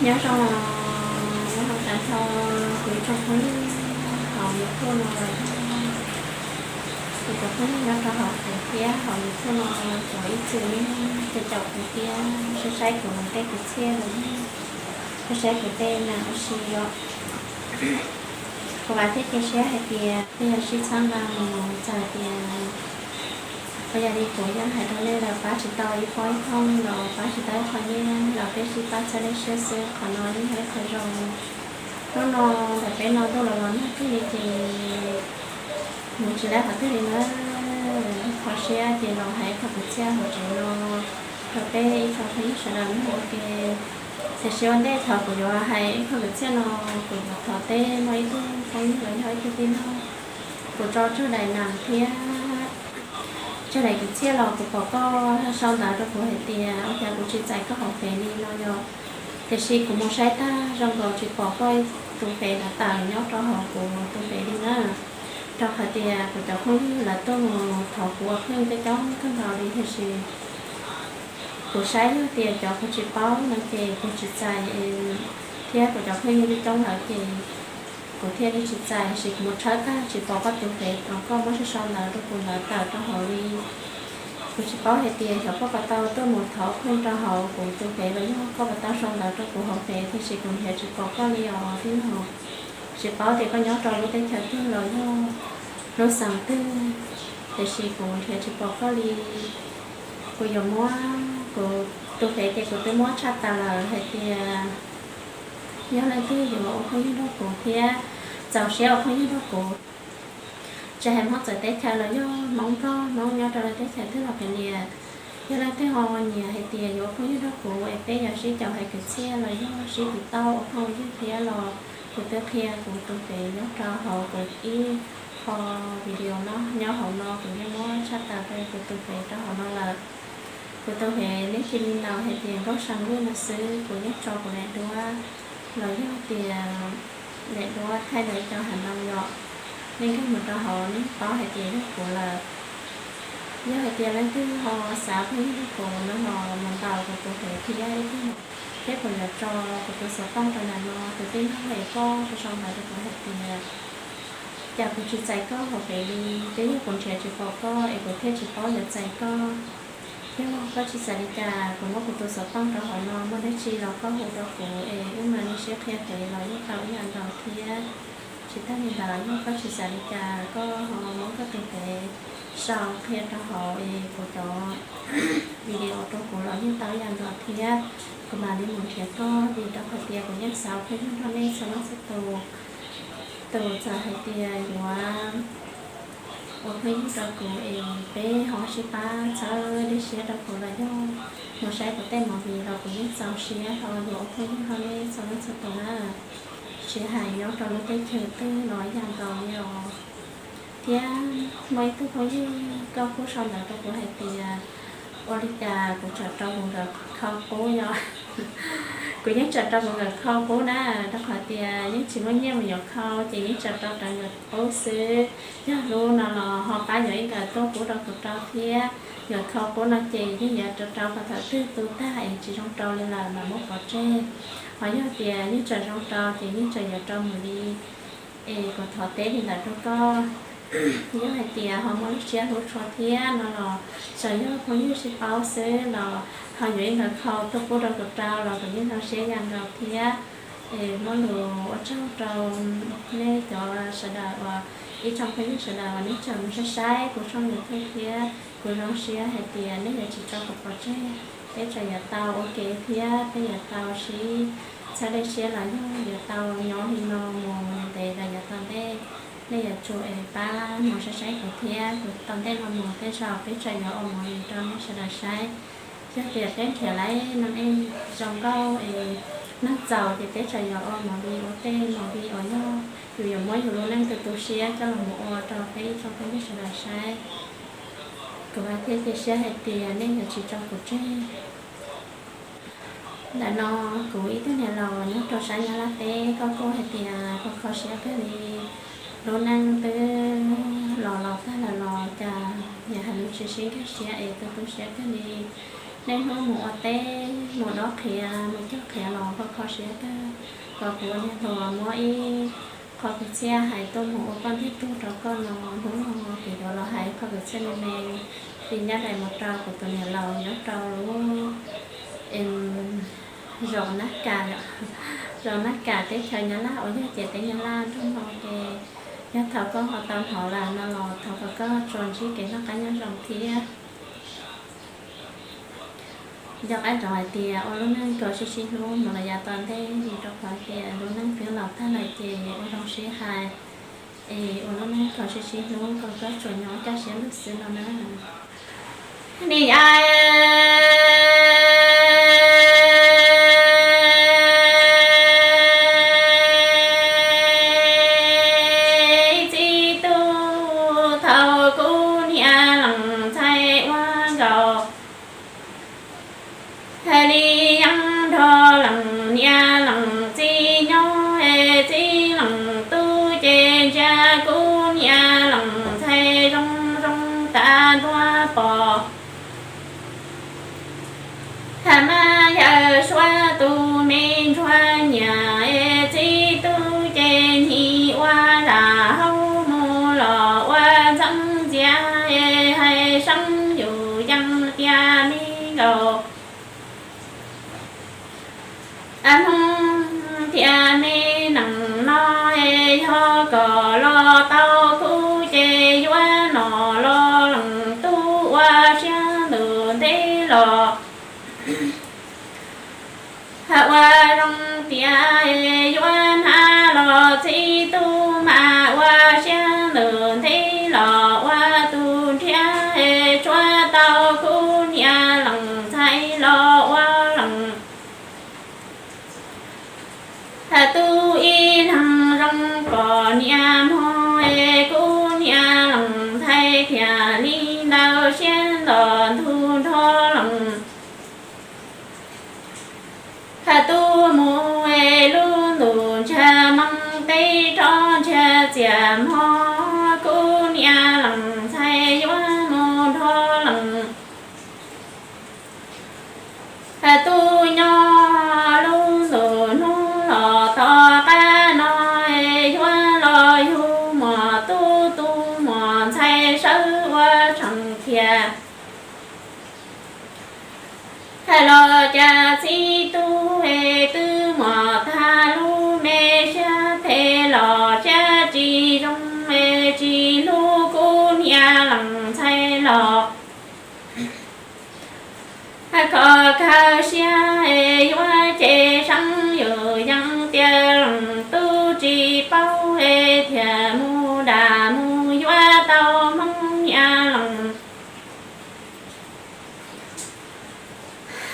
Nyob zoo, nyob zoo tag nrho kuv ib tsoom phooj ywg hauv YouTube no, kuv cov phooj ywg nyob rau hauv Facebook thiab hauv YouTube no, kuv ib txwm caum kuv thiab saib saib kuv tej kwv txhiaj los saib saib kuv tej nas ua si os. Kuv vam thiab cia siab hais tias peb yuav sib txhawb nqa mus txog hais tias, ua yog li kuv yeej hais rau nej lawm, pab tsis tau ib pob ib thooj los pab tsis tau ib qho nyiaj los peb sib pab txhawb lej siab xwb, qhov no yeej yog ib qho zoo. Hnub no ntawm peb no ntuj los los nag kawg li ces mus tsis tau qhov twg li na. Kho siab ces los hais ib qho kwv txhiaj hauv tsev no rau peb ib tsoom phooj ywg sawv daws mloog ua ke. Tiam sis ua ntej thaum kuv yuav hais ib qho kwv txhiaj no, kuv yuav thov teb muaj ib tug phooj ywg los yog ib tug tij laug, kuv tso tsawg daim nas thiab tsawg daim kwv txhiaj los kuv pom koj sau ntawv rau kuv hais tias ua cas kuv tsis txais koj hauv Facebook li no yom. Tiam sis kuv mus saib tag zoo nkaus tsis pom koj tus Facebook ntawd tawm nyob rau hauv kuv tus Facebook li na. Rau qhov tias kuv cov phooj ywg lawv tuaj mus thov kuv ua phooj ywg coob kawg nkaus li, tiam sis kuv saib yog tias cov kuv tsis paub no ces kuv tsis txais, thiab kuv cov phooj ywg coob lawm ces kuv thiaj li tsis txais. Tiam sis kuv mus tshawb tag tsis pom koj tus Facebook uas koj muab sau sau ntawv rau kuv ntawd tawm rau hauv li. Kuv tsis paub hais tias xyov koj puas tau tuaj mus thov phooj ywg rau hauv kuv tus Facebook los yog koj puas tau sau ntawv rau kuv hauv Facebook, tiam sis kuv nrhiav tsis pom koj li os tij laug. Tsis paub tias koj nyob rau lub teb chaws twg los yog lub xeev twg, tiam sis kuv nrhiav tsis pom koj li. Kuv yuav muab kuv tus Facebook ces kuv twb muab tshaj tawm lawm hais tias yog leej twg yuav ua phooj ywg nrog kuv thiab txaus siab ua phooj ywg nrog kuv, tsis hais Hmoob txawv teb chaws los yog Hmoob Nplog, Hmoob nyob rau lub teb chaws twg los kav liam, yog leej twg ho nyiam hais tias yuav ua phooj ywg nrog kuv es peb yuav sib caum hais kwv txhiaj los yog sib tiv tauj ua phooj ua ywg thiab los kuv twb qhia kuv tus Facebook nyob rau hauv kuv ib qho video no nyob hauv no, kuv yeej muab tshaj tawm rau kuv tus Facebook rau hauv no lawm. Kuv tus Facebook nws cia li ntaus hais tias Nkauj Sa Lwj no xwb, kuv yeej tso kuv daim duab los yog tias daim duab thaij ntawm cov hav ntoo yom. Nej nkag mus rau hauv nej paub hais tias yog kuv lawm. Yog hais tias leej twg ho xav phooj ywg nrog kuv no los mus ntaus kuv tus Facebook thiab ib pliag, thiab kuv yuav tso kuv tus xov tooj rau ntawm no. Tus tij laug es koj sau ntawv rau kuv hais tias cas kuv tsis txais koj hauv Facebook li, twb yog kuv nrhiav tsis pom koj es kuv thiaj tsis paub yuav txais koj. Yog koj tsis xav li cas kuv muab kuv tus xov tooj rau hauv no, muaj dab tsi los koj hu rau kuv es wb mam li sib qhia Facebook los yeej tau ib yam nkaus thiab. Tsis tag li ntawd yog koj tsis xav li cas koj ho muab koj tus Facebook sau qhia rau hauv es kuv cov video rau kuv los yeej tau ib yam nkaus thiab. Kuv mam li mus nrhiav koj, vim rau qhov tias kuv yeej xav ua phooj ywg nrog nej txhua leej txhua tus. Tus txawm hais tias yuav ua phooj ywg rau kuv es peb ho sib pab txhawb lej siab rau kuv los yog mus saib kuv tej movie los kuv yeej txaus siab ho yuav ua phooj ywg nrog nej txhua leej txhua tus na. Tsis hais nyob rau lub teb chaws twg los ib yam nkaus li os. Thiab muaj ib tug phooj ywg koj kuj sau ntawv rau kuv hais tias ua li cas kuv tseem rau kuv nkawd khau qub yom. Kuv yeej tseem rau kuv nkawd khau qub na, rau qhov tias yeej tsis muaj nyiaj mus yuav khau ces yeej tseem rau rau nkawd qub xwb. Yog hnub no los ho pab yuav ib nkawm tuaj pub rau kuv rau thiab. Nkawd khau qub no ces yeej yuav rau rau qhov thaum twg tu tag es tsis zoo rau li lawm mam muab pov tseg. Ho yog tias yeej tseem zoo rau ces yeej tseem yuav rau mus li. Es kuv thov teb li ntawd rau koj, yog hais tias ho muaj lub siab hlub tshua thiab no los txawm yog phooj ywg sib paub xwb los ho yuav ib nkawm khau tuaj pub rau kuv rau los kuv yeej zoo siab ib yam nkaus thiab. Es muaj lus ua tsaug rau nej cov sawv daws uas ib tsoom phooj ywg sawv daws uas nej tseem mus saib saib kuv tshooj YouTube thiab. Kuv zoo siab hais tias nej yuav tsis tso kuv pov tseg, peb tseem yuav tau ua ke thiab peb yuav tau sib txhawb lej siab los yog yuav tau nyob li no mus ntev los yav tom ntej. Nej yuav tsum es pab mus saib saib kuv thiab, kuv tom ntej no mus tej zaum peb tseem yuav ua movie rau nej sawv daws saib. Yog tias peb nrhiav lawm neeg zoo nkauj es neeg txaus ces peb tseem yuav ua movie, ua tej movie uas yog yus yuav muab yus lub neej tu tu siab coj los mus ua rau peb ib tsoom phooj ywg sawv daws saib. Kuv vam thiab cia siab hais tias nej yuav tsis tso kuv tseg. Ntawm no kuv ib tug niam laus nyob rau sab Nyab Laj teb, koj kuj hais tias koj kho siab kawg li, lub neej twb los los tag lawm los cas yam hais lus tsis sib nkag siab es tu tu siab kawg li. Niaj hnub mus ua teb, mus dob qhiav, mus cog qhiav los kho kho siab kawg. Kom kuv ua niag hluas muab ib qho kwv txhiaj hais tuaj mus ua koj ntej tug rau koj no. Hnub no kuv yuav los hais ib qho kwv txhiaj me me li nyob daim mus rau kuv tus niam laus nyob rau lub zos Nab Kas, zos Nab Kas teb chaws Nyab Laj uas yog ciam teb Nyab Laj nrog no ces yog thaum koj ho tau hnov lawm no los thov kom koj tsuas ntsib kev noj qab nyob zoo thiab. Nco qab rau hais tias ua lub neej kom sib sib hlub mus los yav tom ntej, vim rau qhov tias lub neej twb los tag lawm ces ua zoo sib hais, es ua lub neej kom sib sib hlub kom koj tsuas nyob kaj siab lug xwb no na. Ni txiv tub, thaum kuv niam lees ntxhais ua nkaus, hais li yeej nrog lees niam lees txiv nyob, es txiv lees tub ces ntsia kuv niam lees ntxhais zoo zoo tas ntua pom. Hais mas yawm suav tus me ntsuag nyiam, es txiv tub ces nim ua zam hauv mus los ua ntxeev ntxias, es hais seeb yus yeej tias me nkaus. Hmoob thiab me nees no, es yog kom los tau kuv ces yuav nom los lees tub ua siab ntuj ntev los. Hais ua zoo tias yuav hnab los txiv tub mas ua siab ntuj ntev los ua tus nriab, es tsuav tau kuv niam lees ntxhais los ua lees. Hais tub ib leeg zoo pom niam mog, es kuv niam lees ntxhais thiaj li ntawd siab nto ntug nrho lees. Hais tub mus es lub ntuj ntsag meej teb rov ntsag txias mog, kuv niam lees ntxhais yuav mus nrho lees. Hais tub nyob lub ntuj hnub los tom qab no, es yuav los yug muam tub, tus muam ntxhais sawv ua tsees thiab. Hais los cas txiv tub es twb muaj tag lub me siab, tes los siab tsis zoo es tsis hlub kuv niam lees ntxhais los. Hais kom khaws siab es yuav ces seeb yus yeej tias lees tub tsis paub, es thiaj mus dag mus yuav tau hmoob niam lees.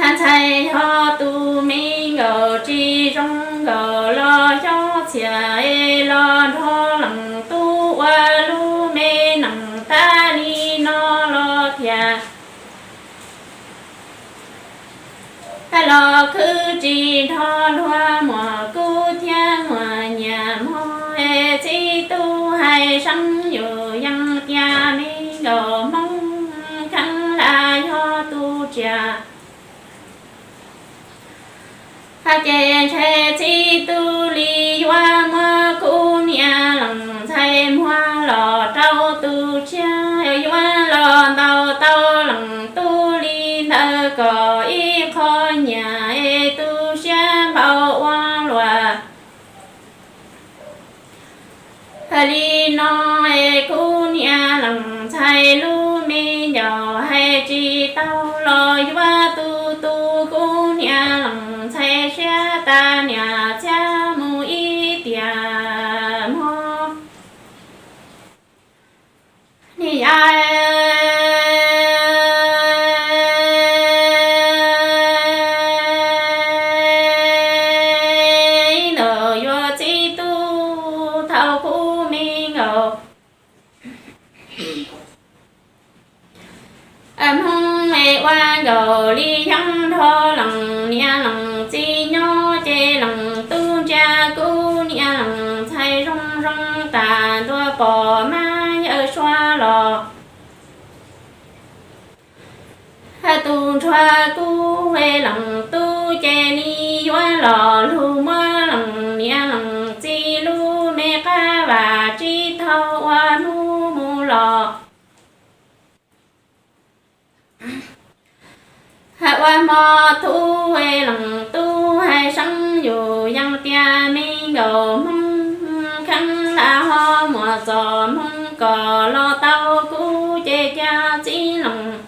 Ntxhais yog tus me nkaus tsis zoo nkaus los xyov txhiaj es los nrog lees tub ua lub me nees tas li no los thiaj. Hais los khwv tsis nrog luag muam kub thiab muam nyiam mog, es txiv tub hais seeb yus yeej tias me nkaus hmoob kheev lam yog tus tsiaj. Hais ces ntshe txiv tub li yuav muab kuv niam lees ntxhais muag los rau tus tsiaj, yuav los ntaus tau lees tub li ntawd kom ib qho nyiam es tu siab npau ua luaj. Hais li no es kuv niam lees ntxhais lub me ncaus hais tsis tau los yuav tu tu kuv niam lees ntxhais siab tas niam txiab mus ib tiam mog. Ni yam ntawd yuav txiv tub thaum kuv me nkaus. Hmoob es ua nkaus li yeeb nrog lees niam lees txiv nyob ces lees tub ntsia kuv niam lees ntxhais zoo zoo tas ntua pom mas yawm suav los. Hais tus ntsuag kuj lees tub ces li yuav los lug muab lees niam lees txiv lub me qab vam tsib taug ua hnub mus los. Hais ua hmo tub lees tub hais seeb yus yees tias me nkaus hmoob kheev lam ho muas txom hmoob kom los tau kuv ces cia txib lees.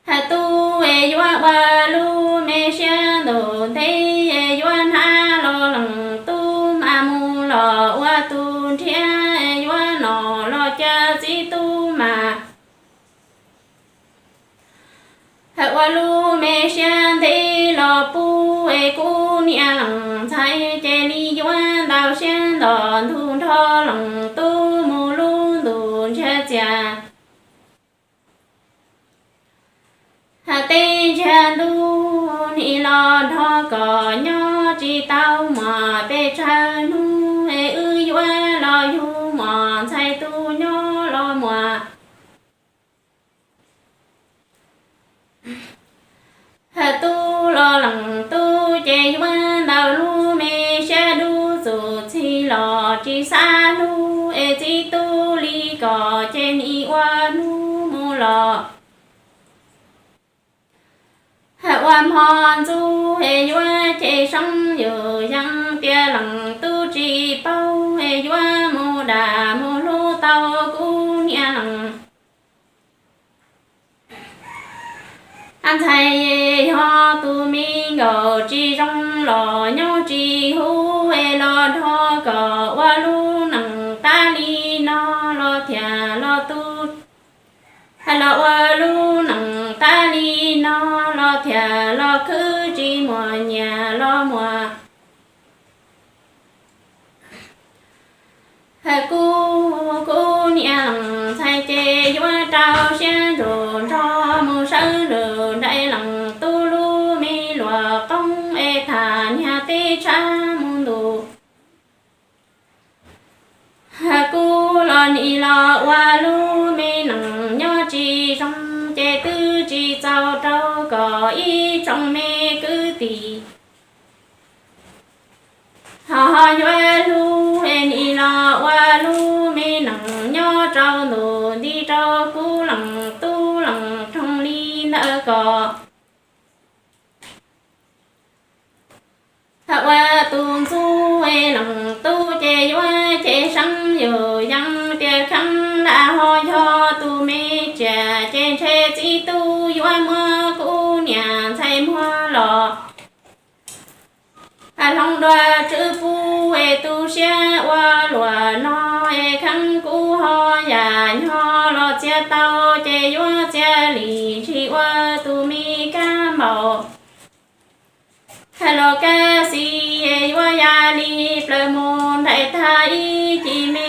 Hais tub es yuav ua lub me siab ntaus ntev es yuav hnab los lees tub mas mus los ua tus nrhiav es yuav nom los cia txib tub mas. Hais ua lub me siab ntev los pub es kuv niam lees ntxhais ces li yuav ntau siab nto ntug nrho lees tub mus lub ntuj ntsiag txias. Hais tej ntsiag ntuj nim los nrog kom nyob tsis tau muas pes tsawg hnub es wb yuav los yug muas ntxhais tus nyob los muas. Hais tub los lees tub ces yuav ntau lub me siab dub txuj txhij los tsis xav hlub es txib tub li kom ces nim ua hnub mus los. Hais ua hmo ntxub es yuav ces seeb yus yees tias lees tub tsis paub es yuav mus dam mus hlub tau kuv niam lees. Ntxhais yog tus me nkaus tsis zoo los nyob tsis huv es los nrog kom ua lub neej tab li no los thiaj los tu, los ua lub neej tab li no los thiaj los khwv tsis muaj nyiaj los muaj. Hais kuv, kuv niam lees ntxhais ces yuav rau siab ntsuag nrog mus sawv lwm nraim lees tub lub me luam qoob es tham niag teb tshab mus ntus. Hais kuv los nim los ua lub me neej nyob tsis zoo ces twb tsis txaus rau kom ib tsoom me kwv tij ho ho yuav hlub es nim los ua lub me neej nyob rau ntuj nti rau kuv lees tub lees rhooj li ntawd kom. Hais ua tus ntxub es lees tub ces yuav ces seeb yus yees tias kheev lam ho yog tus me tsiaj ces ntshe txib tub yuav muab kuv niam ntxhais muag los. Hais hloov dua tswv pub es tu siab ua luam no es kheev kuv ho yam nyob los txia tau ces yuav txia li ntshis ua tus me kab npaum. Hais los kab xis es yuav ya li plaws mus nraim tag ib cim me